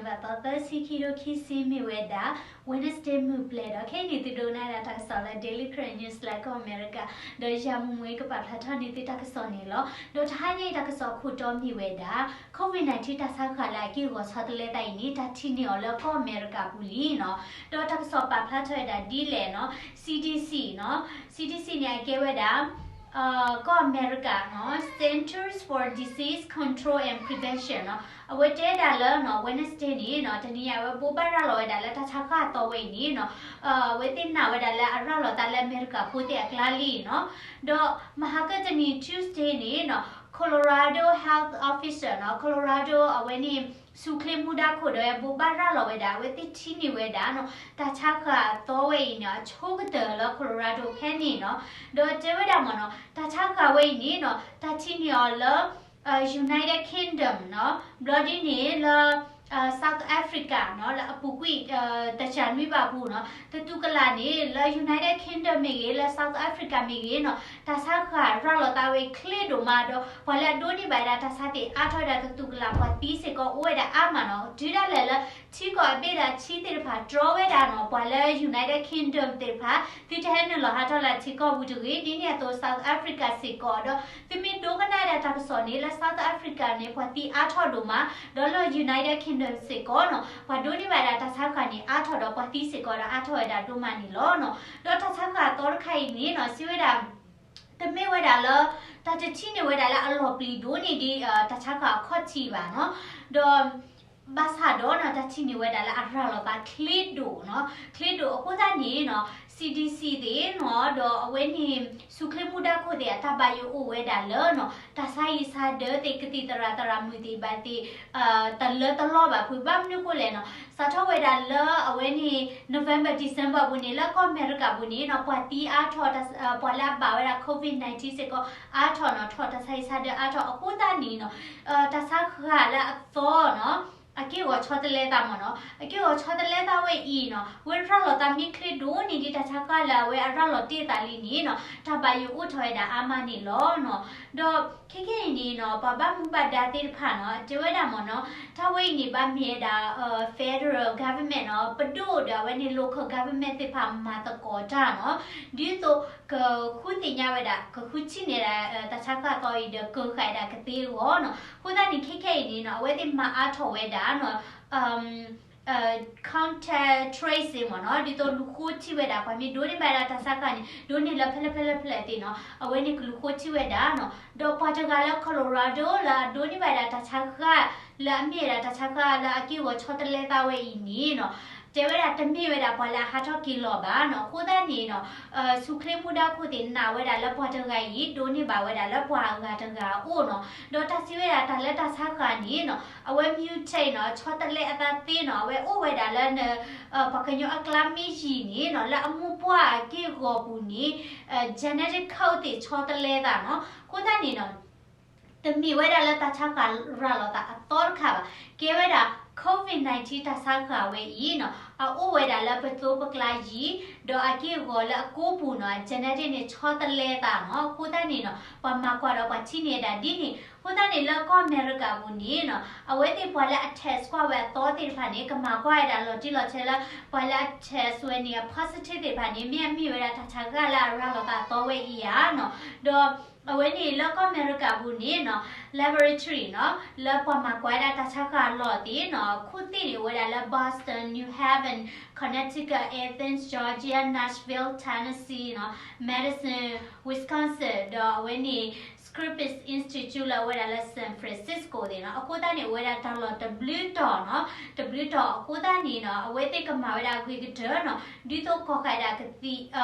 သီသၢဆံခံ ခံဆံ မ့ၢ်ဝဲဒၣ် Wednesday မုၢ်ပျဲၢ်ဒီး ခဲအံၤန့ၣ် သုဒိကနၣ်ဝဲဒၣ်တၢ်ကစီၣ်လၢ Daily Karen News လၢကီၢ်အမဲရကၤ ဒီးယၤမူမူကပာ်ဖျါထီၣ်န့ၢ်သုတၢ်ကစီၣ်န့ၣ်လီၤ. ဒီးတဟါညါအံၤတၢ်ကစီၣ်ခိၣ်တီမ့ၢ်ဝဲဒၣ် COVID nineteen တၢ်ဆါဃၢ်လၢအက့ၢ်အဂီၤဆီတလဲသးအံၤန့ၣ် တၢ်ထံၣ်န့ၢ်အီၤလၢကီၢ်အမဲရကၤပူၤလံနီၤ. ဒီးတၢ်ကစီၣ်ပာ်ဖျါထီၣ်ဝဲဒၣ်ဒ်လဲၣ်နီၤ C D C နီၤ C D C န့ၣ် အကဲဝဲဒၣ် ကီၢ်အမဲရကၤနီၤ Centers for Disease Control and Prevention နီၤ အဝဲတဲဒၣ်လၢနီၤ Wednesday န့ၣ်နီၤ တနံၤအံၤအဝဲဘိးဘၣ်ရၤလီၤဝဲဒၣ်လၢတၢ်ဆါဃၢ်အသီဝဲအံၤန့ၣ်နီၤ အဝဲသ့ၣ်နာ်ဝဲဒၣ်လၢအရၤလီၤသးလၢအမဲရကၤဖိသ့ၣ်အကျါလံနီၤ. ဒီးမဟါကတနံၤ Tuesday န့ၣ်နီၤ Colorado Health Officer နီၤ Colorado အဝဲန့ၣ် ဆူၣ်ချ့မူဒါခိၣ်ဒီးဘိးဘၣ်ရၤလီၤဝဲဒၣ် အဝဲသ့ၣ်ထံၣ်န့ၢ်ဝဲဒၣ်နီၤ တၢ်ဆါဃၢ်အသီဝဲအံၤန့ၣ် အဆိကတၢၢ်လၢ Colorado ဖဲန့ၣ်နီၤ. ဒီးတဲဝဲဒၣ်မ့ၢ်နီၤ တၢ်ဆါဃၢ်ဝဲအံၤန့ၣ်နီၤ တၢ်ထံၣ်န့ၢ်အီၤလၢ United Kingdom နီၤ ဘျီဒ်န့ၣ်လၢ South Africa နီၤ လၢအပူၤကွံာ် တစှၤနွံဘၣ်ပူၤနီၤ တတူၢ်ကလာ်န့ၣ် လၢ United Kingdom မ့ၢ်ဂ့ၤ လၢ South Africa မ့ၢ်ဂ့ၤနီၤ တၢ်ဆါဃၢ်ရၤလီၤသးဝဲချ့ဒိၣ်မးဒီး ပှၤလၢအဒိးန့ၢ်ဘၣ်ဝဲဒၣ်တၢ်ဆါသ့ၣ်အါထီၣ်ဝဲဒၣ်တတူၢ်ကလာ် ပှၤသံစ့ၢ်ကီးအိၣ်ဝဲဒၣ်အါမးနီၤ. တုၤဒၣ်လဲာ်လၢ ထံကီၢ်အဘ့ၣ်ဒီးအဆံသ့ၣ်တဖၣ်တြီဝဲဒၣ်နီၤ ပှၤလၢ United Kingdom သ့ၣ်တဖၣ် သုတဟဲနုာ်လီၤဟးထီၣ်လၢထံကီၢ်ပူၤတဂ့ၤ ဒ်န့ၣ်အသိး South Africa စ့ၢ်ကီးဒီး သုမ့ၢ်ဒိကနၣ်ဝဲဒၣ်တၢ်ကစီၣ်န့ၣ် လၢ South Africa န့ၣ် ပှၤသံအါထီၣ်ဒိၣ်မး ဒီးလၢ United Kingdom စ့ၢ်ကီးနီၤ ပှၤဒိးန့ၢ်ဘၣ်ဝဲဒၣ်တၢ်ဆါဃၢ်န့ၣ်အါထီၣ်ဒီး ပှၤသံစ့ၢ်ကီးဒီးအါထီၣ်ဝဲဒၣ်ဒိၣ်မးန့ၣ်လီၤနီၤ. ဒီးတၢ်ဆါဃၢ်အသီတခါအံၤန့ၣ်နီၤ စံးဝဲဒၣ် တမ့ၢ်ဝဲဒၣ်လၢ တၢ်တထံၣ်န့ၢ်ဝဲဒၣ်လၢအလီၤပျံၤဒိၣ်န့ၢ်ဒံး တၢ်ဆါဃၢ်အခီၣ်ထံးဘၣ်နီၤ. ဒီး ဘၣ်ဆၣ်ဒီးနီၤ တၢ်ထံၣ်န့ၢ်ဝဲဒၣ်လၢအရၤလီၤသးချ့ဒိၣ်နီၤ ချ့ဒိၣ်အဃိသတးန့ၣ်နီၤ C D C သ့ၣ်နီၤ ဒီးအဝဲန့ၣ် ဆူၣ်ချ့မူဒါခိၣ်သ့ၣ်အတၢ်ဘၣ်ယိၣ်အိၣ်ဝဲဒၣ်လၢနီၤ တၢ်ဆါဟံၣ်ဆါဒၢသ့ၣ် ကသံၣ်သရၣ်သရၣ်မုၣ်သ့ၣ်ဘၣ်သ့ၣ် တလၢတလီၢ်ဘၣ် ဖုဘၣ်မနုၤဃိလဲၣ်နီၤ စးထီၣ်ဝဲဒၣ်လၢအဝဲန့ၣ် November December ပူၤန့ၣ် လၢကီၢ်အမဲရကၤပူၤန့ၣ်နီၤ ပှၤသံအါထီၣ် ပှၤလၢအဘၣ်ဝဲဒၣ် COVID nineteen စ့ၢ်ကီး အါထီၣ်နီၤ ထီၣ်တၢ်ဆါဟံၣ်ဆါဒၢအါထီၣ်အဃိသတးန့ၣ်နီၤ တၢ်ဆါဃၢ်လၢအသီနီၤ အက့ၢ်အဂီၤဆီတလဲသးမ့ၢ်နီၤ အက့ၢ်အဂီၤဆီတလဲသးဝဲအံၤနီၤ ဝဲရၤလီၤသးမ့ၢ်ချ့ဒိၣ်န့ၢ်ဒံးတၢ်ဆါဃၢ်လၢအဝဲအရၤလီၤတ့ၢ်သးလံန့ၣ်နီၤ တၢ်ဘၣ်ယိၣ်အိၣ်ထီၣ်ဝဲဒၣ်အါမးန့ၣ်လီၤနီၤ. ဒီးခဲကနံၣ်အံၤန့ၣ်နီၤ ပှၤဘၣ်မူဘၣ်ဒါသ့ၣ်တဖၣ်နီၤ တဲဝဲဒၣ်မ့ၢ်နီၤ တၢ်ဝဲအံၤန့ၣ်ဘၣ်မ့ၢ်ဝဲဒၣ် federal government နီၤ ပဒိၣ်ဒီးအဝဲန့ၣ် local government သ့ၣ်တဖၣ်မၤသကိးတၢ်နီၤ ဒ်သိးကဃုသ့ၣ်ညါဝဲဒၣ် ကဃုထံၣ်န့ၢ်ဒၣ် တၢ်ဆါဃၢ်သီအံၤဒီး ကၢဃာ်ဒၣ်ကသ့အဂီၢ်နီၤ အဃိသတးန့ၣ် ခဲခဲအံၤန့ၣ်နီၤ အဝဲသ့ၣ်မၤအါထီၣ်ဝဲဒၣ်နီၤ contact tracing မ့ၢ်နီၤ ဒ်သိးလူၤဃိထံၣ်ဝဲဒၣ် ပှၤမ့ၢ်ဒိးန့ၢ်ဘၣ်ဒၣ်တၢ်ဆါဃၢ်န့ၣ် ဒိးန့ၢ်လၢဖဲလဲၣ်ဖဲလဲၣ်ဖဲလဲၣ်သ့ၣ်နီၤ အဝဲန့ၣ်ကလူၤဃိထံၣ်ဝဲဒၣ်နီၤ ဒီးပှၤတဂၤလၢ Colorado လၢအဒိးန့ၢ်ဘၣ်ဒၣ်တၢ်ဆါဃၢ် လၢအမ့ၢ်ဝဲဒၣ်တၢ်ဆါဃၢ်လၢအက့ၢ်ဂီၤဆီတလဲသးဝဲအံၤန့ၣ်နီၤ တဲဝဲဒၣ်တမ့ၢ်ဝဲဒၣ်ပှၤလၢအဟးထီၣ်က့ၤလီၤဘၣ်နီၤ အဃိသတးန့ၣ်နီၤ ဆူၣ်ချ့မူဒါခိၣ်သ့ၣ်နာ်ဝဲဒၣ်လၢပှၤတဂၤအံၤ ဒိးန့ၢ်ဘၣ်ဝဲဒၣ်လၢပှၤအဂၤတဂၤအအိၣ်နီၤ ဒီးတၢ်စံးဝဲဒၣ်တၢ်လၢတၢ်ဆါဃၢ်န့ၣ်နီၤ အဝဲ mutate နီၤ ဆီတလဲအသးသ့နီၤ အဝဲအိၣ်ဝဲဒၣ်လၢ ပှၤကညီအကျါမ့ၢ်ယံာ်န့ၣ်နီၤ လၢအမိၢ်ပှၢ်အက့ၢ်ဂီၤပူၤန့ၣ် genetic code သ့ၣ်ဆီတလဲသးနီၤ အဃိသတးန့ၣ်နီၤ တမ့ၢ်ဝဲဒၣ်လၢတၢ်ဆါဃၢ်ရၤလီၤသးအသီတခါဘၣ် ကဲဝဲဒၣ် COVID nineteen တၢ်ဆါဃၢ်ဝဲအံၤနီၤ အအိၣ်ဝဲဒၣ်လၢပသိပကျါယံာ် ဒီးအက့ၢ်အဂီၤလၢအကိးပူၤနီၤ genetic န့ၣ်ဆီတလဲသးနီၤ အဃိသတးန့ၣ်နီၤ ပှၤမၤကွၢ်ဒီးပှၤထံၣ်န့ၢ်ဒၣ်ဒ်န့ၣ် အဃိသတးန့ၣ်လၢကီၢ်အမဲရကၤပူၤန့ၣ်နီၤ အဝဲသ့ၣ်ပှၤလၢအ test ကွၢ်ဝဲအသီသ့ၣ်တဖၣ်န့ၣ် ကမၤကွၢ်ဝဲဒၣ်လီၤတံၢ်လီၤဆဲးလၢ ပှၤလၢအ test ဝဲန့ၣ် အ positive သ့ၣ်တဖၣ်န့ၣ် မ့ၢ်အမ့ၢ်ဝဲဒၣ်တၢ်ဆါဃၢ်လၢအရၤလီၤသးအသီဝဲအံၤဧါနီၤ ဒီး အဝဲန့ၣ်လၢကီၢ်အမဲရကၤပူၤန့ၣ်နီၤ laboratory နီၤ လၢပှၤမၤကွၢ်ဝဲဒၣ်တၢ်ဆါဃၢ်အလီၢ်သ့ၣ်နီၤ ခိၣ်သ့ၣ်န့ၣ်အိၣ်ဝဲဒၣ်လၢ Boston, New Haven, Connecticut, Athens, Georgia, Nashville, Tennessee နီၤ Madison, Wisconsin ဒီးအဝဲန့ၣ် Scripps Institute လၢအဝဲဒၣ်လၢ San Francisco သ့ၣ်နီၤ အဃိသတးန့ၣ် အိၣ်ဝဲဒၣ်တၢ်လီၢ်တဘျုးတီၤနီၤ တဘျုးတီၤအဃိသတးန့ၣ်နီၤ အဝဲသ့ၣ်ကမၤဝဲဒၣ်အဂ့ၤကတၢၢ်နီၤ ဒ်သိးကီၢ်ဃာ်ဒၣ်ကသံၣ်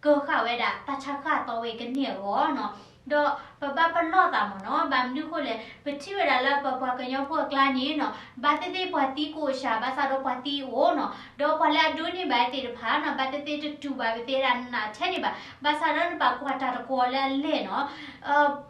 ကၢဃာ်ဝဲဒၣ်တၢ်ဆါဃၢ်အသီဝဲကန့ၢ်အဂီၢ်နီၤ ဒီးပဘၣ်ပလီၢ်သးမ့ၢ်နီၤ ဘၣ်မနုၤဃိလဲၣ် ပထံၣ်ဝဲဒၣ်လၢပပှၤကညီဖိအကျါန့ၣ်နီၤ ဘၣ်သ့ၣ်သ့ၣ်ပှၤသံကိးဆှၢ ဘၣ်ဆၣ်ဒီးပှၤသံအိၣ်နီၤ ဒီးပှၤလၢအဒိးန့ၢ်ဘၣ်သ့ၣ်တဖၣ်နီၤ ဘၣ်သ့ၣ်သ့ၣ်တတူၢ်ဘၣ်ပသ့ၣ်ဒၣ်နးထဲန့ၣ်ဘၣ် ဘၣ်ဆၣ်ဒီးနဘၣ်ကွၢ်တၢ်တကွီၤလၢအလဲၣ်နီၤ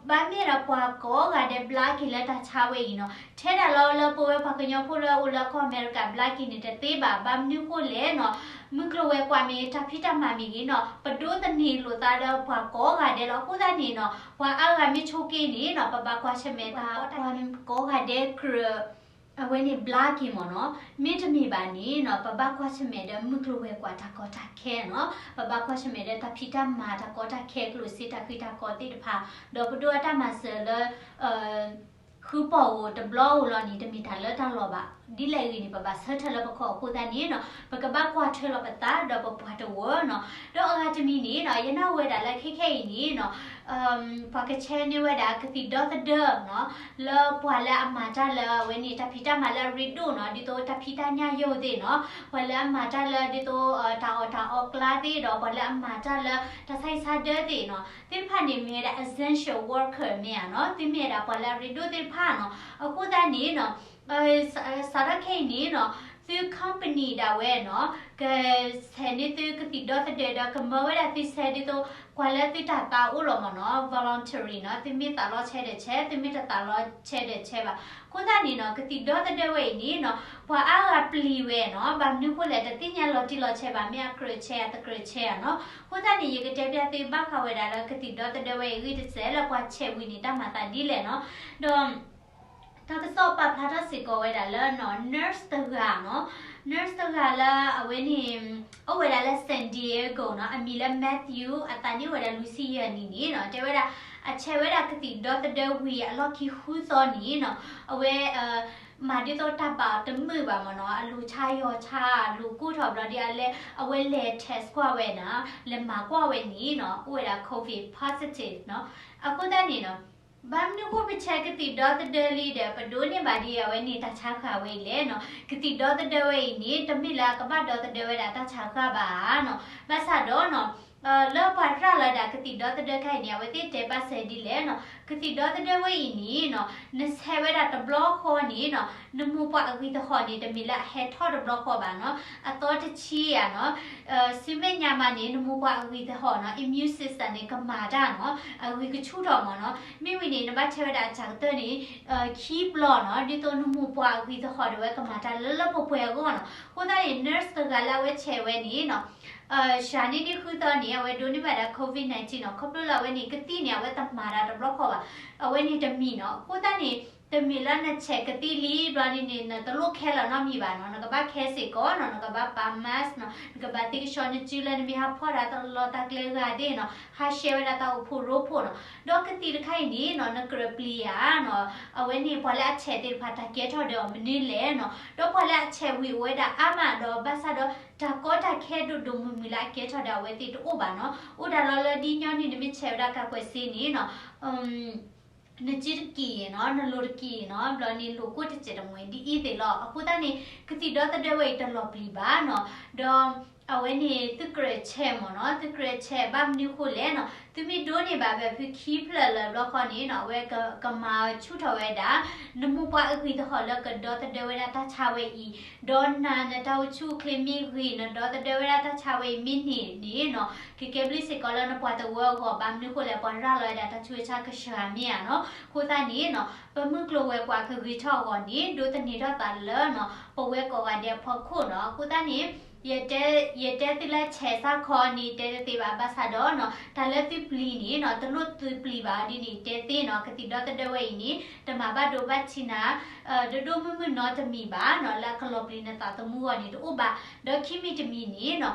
ဘၣ်မ့ၢ်ဒၣ်ပှၤကိးဂၤဒဲးဘျါက့ၤလၢတၢ်ဆါဝဲအံၤနီၤ ထဲဒၣ်လီၤလၢပဝဲပှၤကညီဖိလၢအအိၣ်လၢကီၢ်အမဲရကၤဘျါက့ၤန့ၣ်တသ့ဘၣ် ဘၣ်မနုၤဃိလဲၣ်နီၤ မုၢ်ကျိၤဝဲၤကွာ်မ့ၢ်တၢ်ဖံးတၢ်မၤမ့ၢ်ဂ့ၤနီၤ ပဒိးသန့ၤလိာ်သးဒီးပှၤကိးဂၤဒဲးလီၤ အဃိသတးန့ၣ်နီၤ ပှၤအါဂၤမ့ၢ်ဆိးက့န့ၣ်နီၤ ပဘၣ်ကွၢ်ဆၢၣ်မဲာ်သး ပှၤကိးဂၤဒဲးကြၢး အဝဲန့ၣ်ဘျါက့ၤမ့ၢ်နီၤ, မ့တမ့ၢ်ဘၣ်န့ၣ်နီၤ ပဘၣ်ကွၢ်ဆၢၣ်မဲာ်ဒီးမုၢ်ကျိၤဝဲၤကွာ်တၢ်ကီတၢ်ခဲနီၤ, ပဘၣ်ကွၢ်ဆၢၣ်မဲာ်ဒီးတၢ်ဖံးတၢ်မၤတၢ်ကီတၢ်ခဲ ကျိၣ်စ့တၢ်ဃံတၢ်ကီသ့ၣ်တဖၣ်, ဒီးပဒိၣ်အတၢ်မၤစၢၤလၢ ဃုပီၢ်ဧိၤတဘျီဧိၤလီၤန့ၣ် တမ့ၢ်တၢ်လၢတၢ်လီၤဘၣ်. ဒ်လဲၣ်ဂ့ၤန့ၣ် ပဘၣ်ဆၢထၢၣ်လၢပခီၣ်အဃိသတးန့ၣ်နီၤ ပကဘၣ်ကွၢ်ထွဲလီၤပသးဒီးပပှၤတဝၢနီၤ. ဒီးအဂၤတမံၤန့ၣ်နီၤ ယနၢ်ဟူဝဲဒၣ်လၢခဲခဲအံၤန့ၣ်နီၤ ပှၤကဆဲန့ၢ်ဝဲဒၣ်ကသံၣ်ဒီသဒၢနီၤ လၢပှၤလၢအမၤတၢ်လၢအဝဲန့ၣ် တၢ်ဖံးတၢ်မၤလၢအရ့ဒိၣ်နီၤ ဒ်သိးတၢ်ဖံးတၢ်ညၣ်ယိာ်သ့ၣ်နီၤ, ပှၤလၢအမၤတၢ်လၢဒ်သိး တၢ်အီၣ်တၢ်အီကျါသ့ၣ်ဒီး ပှၤလၢအမၤတၢ်လၢတၢ်ဆါဟံၣ်ဆါဒၢသ့ၣ်နီၤ သ့ၣ်တဖၣ်န့ၣ်မ့ၢ်ဝဲဒၣ် essential worker မ့ၢ်ဧါနီၤ, သုမ့ၢ်ဝဲဒၣ်ပှၤလၢအရ့ဒိၣ်သ့ၣ်တဖၣ်နီၤ. အဃိသတးန့ၣ်နီၤ စးထီၣ်ခဲအံၤန့ၣ်နီၤ သု company ဒၣ်ဝဲနီၤ ကဆဲးန့ၢ်သုကသံၣ်ဒီသဒၢဒီး ကမၢဝဲဒၣ်သုဆဲးဒ်သိး ကွၢ်လၢသုတၢ်သးအိၣ်လီၤမ့ၢ်နီၤ voluntary နီၤ, သုမ့ၢ်သးလီဆဲးဒီးဆဲး, သုမ့ၢ်တသးလီဆဲးဒီးဆဲးဘၣ်. အဃိသတးန့ၣ်နီၤ ကသံၣ်ဒီသဒၢဝဲအံၤန့ၣ်နီၤ ပှၤအါဂၤပျံၤဝဲနီၤ, ဘၣ်မနုၤဃိလဲၣ် တသ့ၣ်ညါလီၤတံၢ်လီၤဆဲးဘၣ် မ့ၢ်အကြၢးဆဲးအတကြၢးဆဲးဧါနီၤ. အဃိသတးန့ၣ် ယကတဲပျးသုဘၣ်ဃးဝဲဒၣ်လၢကသံၣ်ဒီသဒၢဝဲအံၤ ဂ့ၢ်တစဲးလၢပှၤဆဲးဝံၤန့ၣ် တၢ်မၤသးဒ်လဲၣ်နီၤ. ဒီး တၢ်ကစီၣ်ပာ်ဖျါထီၣ်စ့ၢ်ကီးဝဲဒၣ်လၢနီၤ nurse တဂၤနီၤ, nurse တဂၤလၢအဝဲန့ၣ် အိၣ်ဝဲဒၣ်လၢ San Diego နီၤ, အမံၤလၢ Matthew, အသးနံၣ်အိၣ်ဝဲဒၣ်လွံၢ်ဆံယဲၢ်နံၣ်န့ၣ်နီၤ, တဲဝဲဒၣ် အဆဲးဝဲဒၣ်ကသံၣ်ဒီသဒၢဝံၤအလီၢ်ခံဃုသီန့ၣ်နီၤ, အဝဲ မၤဒ်သိးတၢ်ဘၣ်အီၤတမုာ်ဘၣ်မ့ၢ်နီၤ, အလိၤဆါယီၤဆါ အလိၤကိၢ်ထီၣ်ဘျီဒီး အလဲၤ အဝဲလဲၤ test ကွၢ်ဝဲနီၤ, လဲၤမၤကွၢ်ဝဲန့ၣ်နီၤ အိၣ်ဝဲဒၣ် COVID positive နီၤ. အဃိသတးန့ၣ်နီၤ ဘၣ်မနုၤဃိပဆဲးကသံၣ်ဒီသဒၢလံဒီး ပဒိးန့ၢ်ဘၣ်ဒ်အဝဲန့ၣ်တၢ်ဆါဃၢ်ဝဲအံၤလဲၣ်နီၤ. ကသံၣ်ဒီသဒၢဝဲအံၤန့ၣ် တမ့ၢ်လၢအကဘၣ်ဒီသဒၢဝဲဒၣ်တၢ်ဆါဃၢ်ဘၣ်နီၤ. ဘၣ်ဆၣ်ဒီးနီၤ လၢပှၤရၤလီၤဝဲဒၣ်ကသံၣ်ဒီသဒၢခါအံၤန့ၣ် အဝဲသ့ၣ်တဲဘၣ်စဲဒ်လဲၣ်နီၤ, ကသံၣ်ဒီသဒၢဝဲအံၤန့ၣ်နီၤ နဆဲးဝဲဒၣ်တဘျီဃီန့ၣ်နီၤ နမိၢ်ပှၢ်အဂံၢ်သဟီၣ်န့ၣ် တမ့ၢ်လၢအဟဲထီၣ်တဘျီဃီဘၣ်နီၤ, အသီတဆံဧါနီၤ ဆူမဲာ်ညါမးန့ၣ် နမိၢ်ပှၢ်အဂံၢ်သဟီၣ်နီၤ immune system န့ၣ် ကမၤတၢ်နီၤ, အဂံၢ်ကဆူၣ်ထီၣ်မ့ၢ်နီၤ. မ့ၢ်ဝံၤန့ၣ် နဘၣ်ဆဲးဝဲဒၣ်အစှၤကတၢၢ်န့ၣ် ခံဘျီနီၤ, ဒ်သိးနမိၢ်ပှၢ်အဂံၢ်သဟီၣ်ဒၣ်ဝဲကမၤတၢ်လၢလၢပှဲၤပှဲၤအဂီၢ်နီၤ. အဃိသတးန့ၣ် nurse တဂၤလၢအဝဲဆဲးဝဲန့ၣ်နီၤ စှၤန့ၢ်ဒံးဃုသီန့ၣ် အဝဲဒိးန့ၢ်ဘၣ်ဒၣ် COVID nineteen နီၤ, ခီဖျိလၢအဝဲန့ၣ် ကသံၣ်န့ၣ် အဝဲတမၤတၢ်တဘျီဃီဘၣ်, အဝဲန့ၣ်တမံၤနီၤ. အဃိသတးန့ၣ် တမ့ၢ်လၢနဆဲးကသံၣ်လံဘျီန့ၣ်န့ၣ် နတလိၣ်ခဲလၢာ်နီတမံၤဘၣ်နီၤ, နကဘၣ်ခဲစ့ၢ်ကီးနီၤ, နကဘၣ်ပာ် mask နီၤ, နကဘၣ်သ့ကဆှီနစုလၢနမ့ၢ်ဟးဖီၣ်တၢ်လီၢ်တၢ်ကျဲဂၤသ့ၣ်နီၤ, ဟးဆှဲးဝဲဒၣ်တၢ်အိၣ်ဖှိၣ်ရိဖှိၣ်နီၤ. ဒီးကသံၣ်တခါအံၤန့ၣ်နီၤ နကြၢးပျံၤဧါနီၤ, အဝဲန့ၣ်ပှၤလၢအဆဲးသ့ၣ်တဖၣ်တၢ်ကဲထီၣ်ဒီးအီၤမနုၤလဲၣ်နီၤ, ဒီးပှၤလၢအဆဲးဝံၤအိၣ်ဝဲဒၣ်အါမးဒီး ဘၣ်ဆၣ်ဒီးတၢ်ကီတၢ်ခဲဒိၣ်ဒိၣ်မုၢ်မုၢ်လၢအကဲထီၣ်ဒီးအဝဲသ့ၣ်တအိၣ်ဘၣ်နီၤ. အိၣ်ဒၣ်လီၤလၢဒ်ညီနုၢ်နမ့ၢ်ဆဲးဝဲဒၣ်ကကွဲးစ့န့ၣ်နီၤ နစုတက့ၢ်နီၤ, နလိၤတက့ၢ်နီၤ, ဘျီန့ၣ် လိၤကိၢ်တစဲးတမှဲၤဒ်အံၤသ့ၣ်လီၤ. အဃိသတးန့ၣ် ကသံၣ်ဒီသဒၢဝဲအံၤတလီၤပျံၤဘၣ်နီၤ, ဒီးအဝဲန့ၣ်သုကြၢးဆဲးမ့ၢ်နီၤ, သုကြၢးဆဲးဘၣ်မနုၤဃိလဲၣ်နီၤ, သုမ့ၢ်ဒိးန့ၢ်ဘၣ်ဝဲဖုခံဖျၢၣ်လၢဘျီဃီန့ၣ်နီၤ, အဝဲကမၤဆူၣ်ထီၣ်ဝဲဒၣ် နမိၢ်ပှၢ်အဂံၢ်သဟီၣ်လၢကဒီသဒၢဝဲဒၣ်တၢ်ဆါဝဲအံၤ, ဒီးနၤနတၢ်အိၣ်ဆူၣ်အိၣ်ချ့မ့ၢ်ဂ့ၤ နဒီသဒၢဝဲဒၣ်တၢ်ဆါဝဲအံၤမ့ၢ်န့ၢ်န့ၣ်နီၤ, ကကဲဘျုးစ့ၢ်ကီးလၢနပှၤတဝၢအဂီၢ်, ဘၣ်မနုၤဃိလဲၣ် ပှၤရၤလီၤဝဲဒၣ်တၢ်ဆူးတၢ်ဆါကစှၤမ့ၢ်ဧါနီၤ. အဃိသတးန့ၣ်နီၤ ပမုၢ်ကျိၤဝဲၤကွာ်ကဂ့ၤထီၣ်အဂီၢ်န့ၣ် ဒိးသန့ၤထီၣ်သးလၢနီၤ ပဝဲကိးဂၤဒဲးအဖီခိၣ်နီၤ. အဃိသတးန့ၣ် ယတဲသုလၢဆဲးစ့ၢ်ကီးန့ၣ် တဲတသ့ဘၣ်, ဘၣ်ဆၣ်ဒီးနီၤ တၢ်လၢသုပျံၤန့ၣ်နီၤ တလိၣ်သုပျံၤဘၣ်ဒ်န့ၣ် တဲသ့နီၤ. ကသံၣ်ဒီသဒၢဝဲအံၤန့ၣ် တမၤဘၣ်ဒိဘၣ်ထံးနၤ ဒိၣ်ဒိၣ်မုၢ်မုၢ်နီတမံၤဘၣ်နီၤ, လၢအကလီၤပျံၤနသးသမူအဂီၢ်န့ၣ်တအိၣ်ဘၣ်. ဒီးခံမံၤတမံၤန့ၣ်နီၤ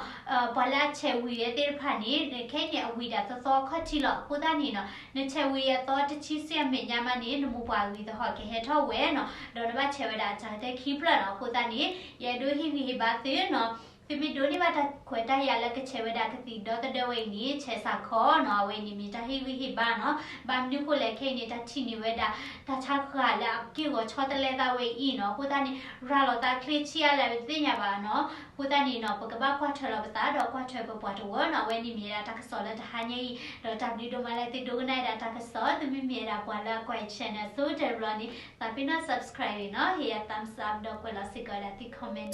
ပှၤလၢအဆဲးဝံၤဝဲသ့ၣ်တဖၣ်န့ၣ် ခဲအံၤန့ၣ် အဝံၤဒၣ်သီသီခီၣ်ထံးလီၤ. အဃိသတးန့ၣ်နီၤ နဆဲးဝံၤအသီတဆံဆူအမဲာ်ညါမးန့ၣ် နမိၢ်ပှၢ်အဂံၢ်သဟီၣ်ကဟဲထီၣ်ဝဲနီၤ, ဒီးနဘ၁ဲးဝဲဒၣ်အစှၤကတၢၢ်ခံဖျၢၣ်နီၤ. အဃိသတးန့ၣ် ယအဲၣ်ဒိးဟ့ၣ်ဂံၢ်ဟ့ၣ်ဘါသုနီၤ, သုမ့ၢ်ဒိးန့ၢ်ဘၣ်တၢ်ခွဲးတၢ်ယာ်လၢကဆဲးဝဲဒၣ်ကသံၣ်ဒီသဒၢဝဲအံၤန့ၣ် ဆဲးစ့ၢ်ကီးနီၤ, အဝဲအံၤန့ၣ်မ့ၢ်တၢ်ဟ့ၣ်ဂံၢ်ဟ့ၣ်ဘါနီၤ. ဘၣ်မနုၤဃိလဲၣ် ခဲအံၤန့ၣ် တၢ်ထံၣ်န့ၢ်ဝဲဒၣ် တၢ်ဆါဃၢ်လၢအက့ၢ်ဂီၤဆီတလဲသးဝဲအံၤနီၤ. အဃိသတးန့ၣ် ရၤလီၤသးချ့ဆံးအါလဲၣ် ပတသ့ၣ်ညါဘၣ်နီၤ. အဃိသတးန့ၣ်နီၤ ပကဘၣ်ကွၢ်ထွဲလီၤပသးဒီးကွၢ်ထွဲပပှၤတဝၢနီၤ. အဝဲန့ၣ်မ့ၢ်ဝဲဒၣ်တၢ်ကစီၣ်လၢတဟါညါအံၤ, ဒီးတၢ်ဘျုးဒိၣ်မးလၢသုဒိကနၣ်ဝဲဒၣ်တၢ်ကစီၣ်, သုမ့ၢ်မ့ၢ်ဝဲဒၣ်ပှၤလၢအကွၢ် channel ဆိတၢၢ်တဘျီန့ၣ် သးပ့ၤနီၣ် subscribe နီၤ, ဟ့ၣ်ယၤ thumbs up ဒီးကွဲးလီၤစ့ၢ်ကီးဝဲဒၣ်သု comment